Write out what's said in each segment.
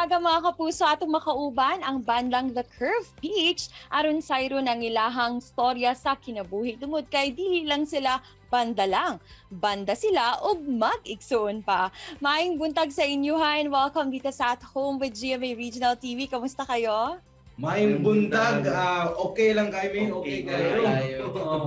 Buntaga, mga kapuso, atong makauban ang bandang The Curve PH aron sayron ang ilahang storya sa kinabuhi tungod kay dili lang sila banda lang. Banda sila ug mag-igsuon pa. Maayong buntag sa inyo ha, and welcome dito sa At Home with GMA Regional TV. Kamusta kayo? Maayong buntag, okay lang kami, okay, Okay kayo. Kayo. Oo.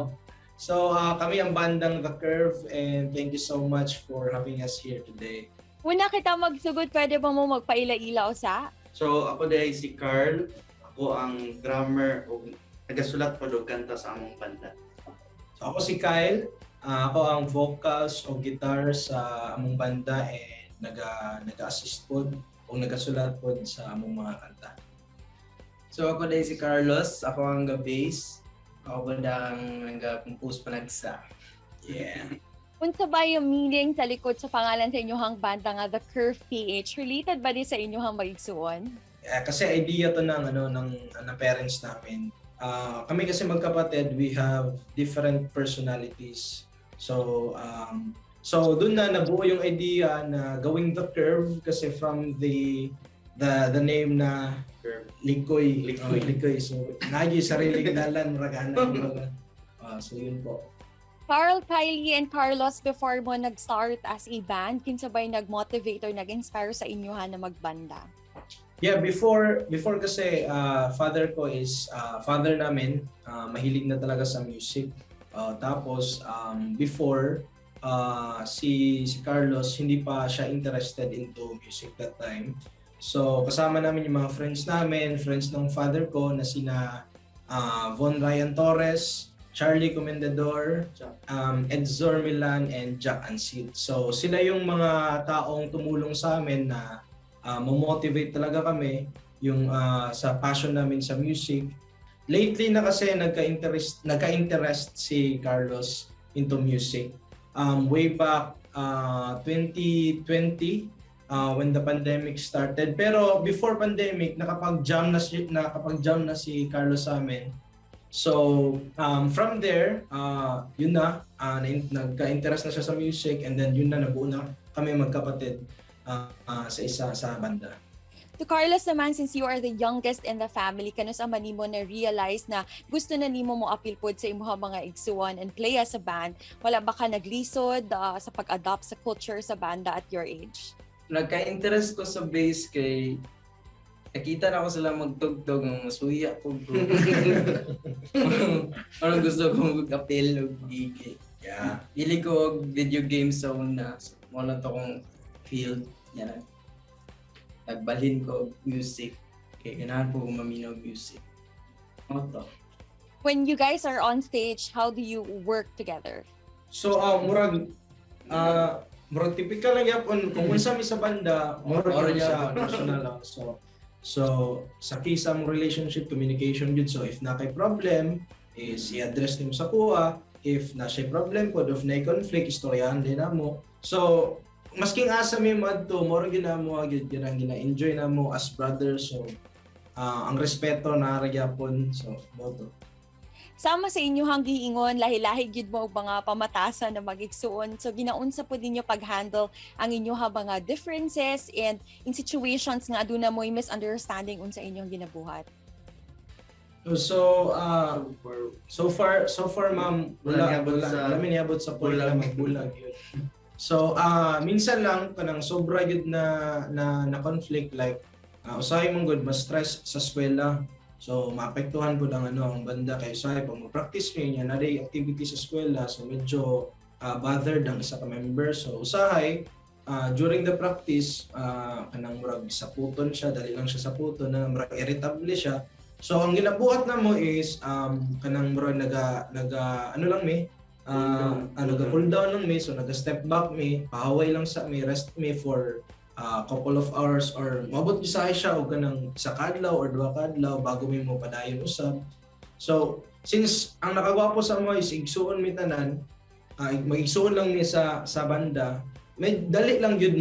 So, kami ang bandang The Curve and thank you so much for having us here today. Una kita magsugod, pwede ba mo magpaila-ila usa? So ako diay si Carl, ako ang drummer ug nagasulat pod og kanta sa among banda. So, ako si Kyle, ako ang vocals o guitar sa among banda and naga-assist pod o nagasulat pod sa among mga kanta. So ako diay si Carlos, ako ang ga-bass. Ako ba ang nag-compose panagsa. Yeah. Unsa ba yung meaning sa likod sa pangalan sa inyong banda nga The Curve PH? Related ba di sa inyong mag-igsuon? Eh, kasi idea to ng ano ng parents namin. Kami kasi magkapatid, we have different personalities. So doon na nabuo yung idea na gawing The Curve kasi from the name na Curve. Likoy. Likoy. Oh, Likoy. So nagi sariling dalan ragana. So yun po. Carl, Kylie, and Carlos, before mo nag-start as a band, kinsa ba'y nag-motivate or nag-inspire sa inyo ha na magbanda? Yeah, before kasi father ko is father namin, mahilig na talaga sa music. Tapos before si si Carlos, hindi pa siya interested into music that time. So kasama namin yung mga friends namin, friends ng father ko na sina Von Ryan Torres, Charlie Comendador, Edzor Milan, and Jack Ansid. So sila yung mga taong tumulong sa amin na motivate talaga kami yung sa passion namin sa music. Lately na kasi nagka-interest si Carlos into music. Way back 2020 when the pandemic started. Pero before pandemic, nakapag-jam na si Carlos sa amin. So, from there, yun na, nagka-interest na siya sa music and then yun na, nabuo na kami magkapatid sa isa sa banda. To Carlos naman, since you are the youngest in the family, kanus-a man nimo na realize na gusto na nimo mo apil pod sa imuha mga igsuon and play as a band? Wala ba ka naglisod sa pag-adopt sa culture sa banda at your age? Nagka-interest ko sa bass kay nakita na ko sila magtugtog ang masuya ko. Parang gusto ko mag-apil og gigi. Dili ko og video games sa una. So, mao lang to kong field. Yan. Nagbalhin ko og music. Kay ganahan po ko maminaw og music. Mao to. When you guys are on stage, how do you work together? So murag typical lang gyapon kung unsa mi sa banda, murag Mura gyud sa gyapon. Personal lang. So sa key sa among relationship, communication gyud. So if na kay problem is i-address nimo sa kuha, if na siya problem pod of na conflict, istoryahan din namo. So masking asa mi madto, mura gyud namo gyud gyud ang gina-enjoy namo as brothers. So ang respeto na ra gyapon. So mao to. Sama sa inyong giingon, lahi-lahi gyud mo og mga pamatasan na mag-igsuon. So ginaunsa po ninyo pag-handle ang inyong mga differences and in situations nga aduna mo'y misunderstanding unsa inyong ginabuhat? So so far, ma'am, wala Wala niabot wala, wala mi niabot sa point na bulag. Magbulag yun. So, minsan lang kanang sobra gyud na conflict, like usahay mong gud mas stress sa eskwela. So, maapektuhan pud ang ano ang banda kay usahay pag mo-practice mi niya na activity sa eskwela, so medyo bothered ang isa ka member. So, usahay during the practice, kanang murag saputon siya, dali lang siya saputon na murag irritable siya. So ang ginabuhat namo is kanang murag naga ano lang mi naga cool down lang mi, so naga step back mi, pahaway lang sa mi, rest mi for couple of hours or moabot gyud siya og kanang isa ka adlaw or duha ka adlaw bago mi mo padayon usab. So since ang nakagwapo sa amo is igsuon mi tanan, mag-igsuon lang mi sa banda, may dali lang gyud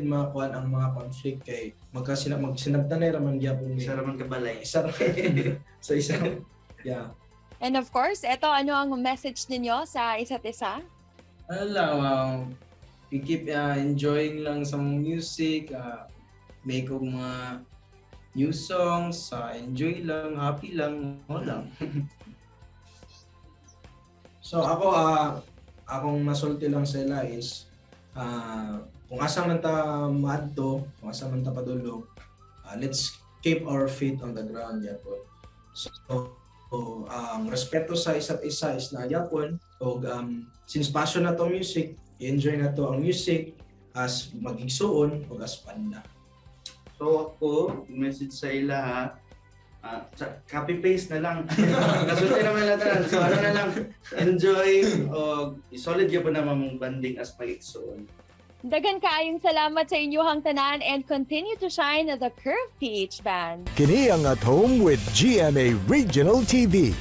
makuan ang mga conflict kay magkasina magsinabtanay ra man gyapon mi. Isa ra man kabalay. Isa ra sa isa. Yeah. And of course, eto, ano ang message ninyo sa isa't isa? Ano lang, we keep enjoying lang sa music, Make og mga new songs, enjoy lang, happy lang, wala lang. So ako, akong masulti lang sila is kung asa man ta maadto, kung asa man ta padulong, let's keep our feet on the ground gyapon. So ang respeto sa isa't isa is naa gyapon og since passion na to music, i-enjoy na to ang music as magigsuon o as banda. So ako, message sa ila ha, copy paste na lang. Kasulti naman lang tanan. So ano na lang, enjoy o solid gyud po naman mong banding as mag-igsuon. Daghan kaayong salamat sa inyuhang tanan and continue to shine, The Curve PH Band. Kini ang At Home with GMA Regional TV.